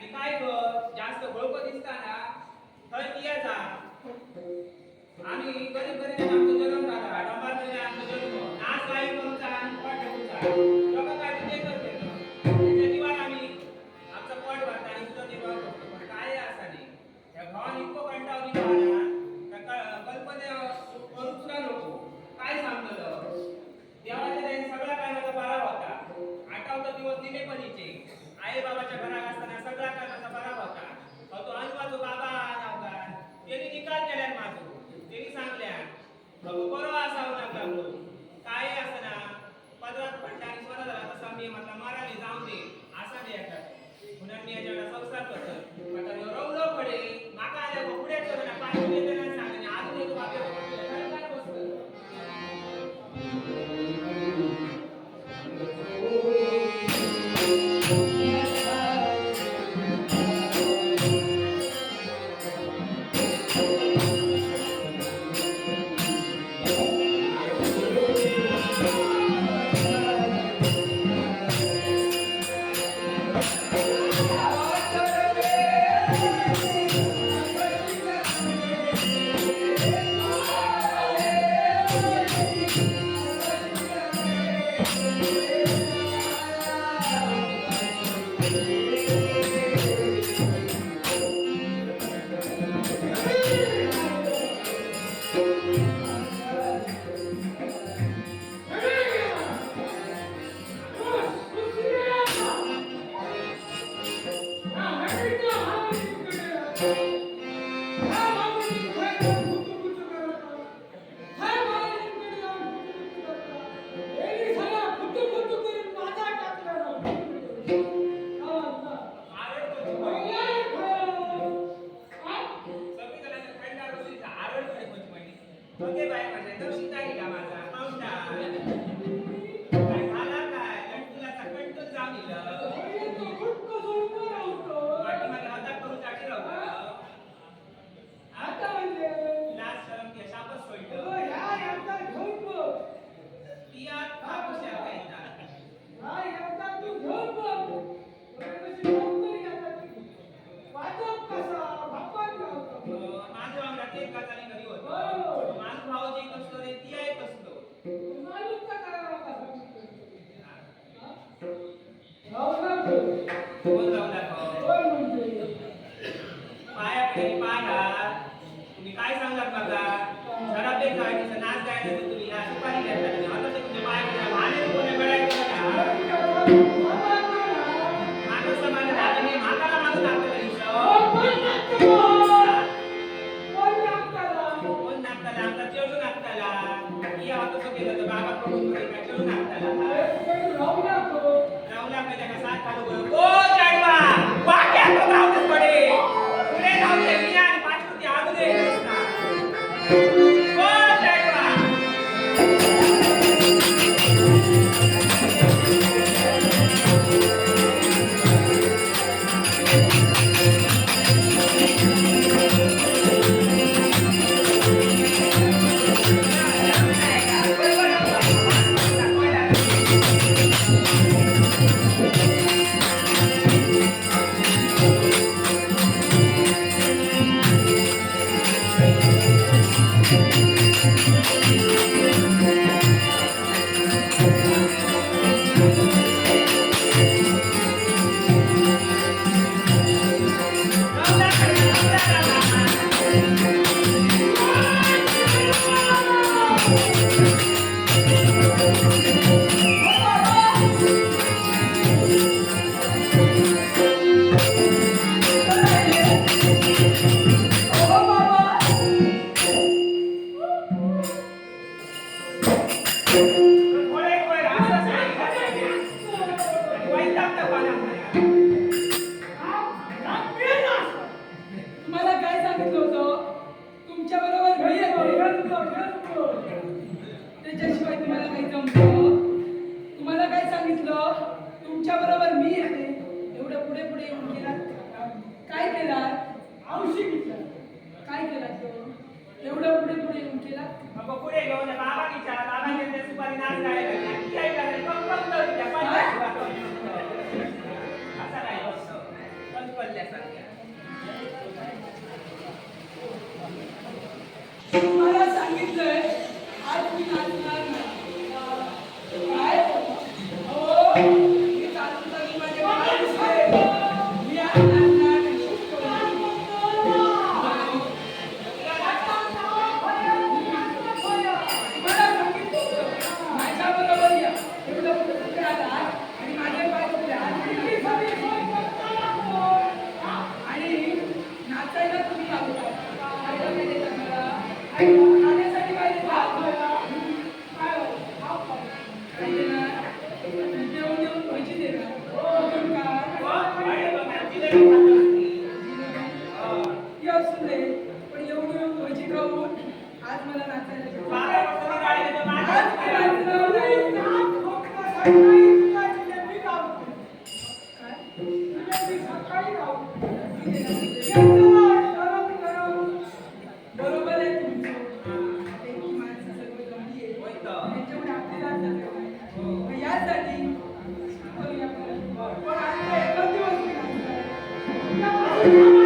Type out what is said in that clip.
आणि काय कर जास्त घोळको दिसता ना थंय पिया जा. आम्ही गरीब गरीब आमचो जन्म झाला, डोंबार आमचो जन्म, नाच गाई करूचा आणि पोट ठेवूचा. लोक काय ते करते त्याच्या जीवान आम्ही आमचं पोट भरता आणि उदरनिर्वाह करतो. पण काय असा नाही, त्या भावान इतको कंटाळून ना कल्पने करूच ना नको. काय सांगतलं, देवाच्या दयेन सगळा काय माझा बरा होता. आठवता दिवस निमेपणीचे आई बाबाच्या घरात असताना सगळा काय माझा बरा होता. अहो, तो अनुवाचो बाबा नाव काय त्यांनी निकाल केल्यान माझो. त्यांनी सांगल्या अगो बरो असावं नका म्हणून. काय असना पदरात पडला आणि स्वतः झाला तसा मी म्हटलं माराने जाऊ दे असा दे याच्यात म्हणून मी याच्याकडे संसार करतो. आता ह्यो रवलो पडे माका आल्या पुढे ना पाणी येताना सांगणे अजून येतो बाबा काय बसतं. आरड कोणची बाई? सगळी जणांना थंडार बसली आरड कडे कोणची बाई? बघे बाई माझ्या नशीब नाही का माझा पाहुणा काय झाला काय लटकुलाचा कंटून जाऊन इलं. पाठीमागे हातात करून जागी राहू. आता म्हणजे लाज शरम की शापच सोडलं. अगं, ह्या यांचा घेऊन बघ. पिया कशा काय ह्या यांचा तू घेऊन बघ. बरं, कशी नोकरी आता ती. वाजव कसा, बापान गावचा. माझं वांगडा ते गजाली घरी होतो. हो. माझं भाऊजी कसलो रे ती आहे कसलो. मालूमचा काय बाबा सांगितलं? हा? रावला तो. कोण रावला तो? कोण म्हणते? पायाकडे पाय घाल. तुम्ही काय सांगलात माका शराब एक काय तिचा नाच गायला तर तुम्ही ह्या सुपारी घेतला आणि आता ते तुमच्या पायाकडे भाने कोणी गळायचं का? माणूस समाज राहत म्हातारा माणूस लागतो कोण नाचतं? कोण नाचताला आमचा चेडू नाचताला ही आवाज तसं केलं तर बाबा कडून काय चेडू नाचताला. रावला तो. रावला काय त्याला साथ घालू बरं. ओ चाडवा वाक्यात तो धावतच पडे पुढे धावते मी आणि पाचकृती अजून एक दिसणार. ओ चाडवा. अहो बाबा. खोळे खोळे असंच नाही. आणि वैतागतं पाण्यात. तुम्हाला काय सांगितलं होतं? तुमच्या बरोबर मी येते. त्याच्याशिवाय तुम्हाला काही जमतं? तुम्हाला काय सांगितलं? तुमच्या बरोबर मी येते. एवढं पुढे पुढे येऊन गेलात, काय केलात? औषध घेतलं. काय केलात तो? एवढं पुढे पुढे येऊन केलात. अगं पुढे घेऊन जा, बाबा विचारा बाबा घेतले सुपारी नाच गायला लागली. ती आई लागली, पंप पंप लावली त्या पंचायत. असा नाही बसतो. पंच पडल्या. देणार. अजून काय? हो, अरे बाबा, जिलेबी खातो ती. हो. ती असू दे, पण एवढी भजी खाऊन आज मला नाचायला जमलं. 12 वर्षांनी गाडी घेतो, माझ्या आज मी नाचणार नाही. सकाळी तुला जिलेबी गावते. काय? जिलेबी सकाळी गावते. मी देणार. चला, गरम गरम. बरोबर आहे तुमचं. आता इतकी माणसं सर्व जमली आहे. होय तर. त्यांच्यामुळे आपली लाज जाते काय. हो. मग यासाठी सुरू करूया आपण. पण आजचा एकच दिवस मी नाचणार आहे. उद्यापासून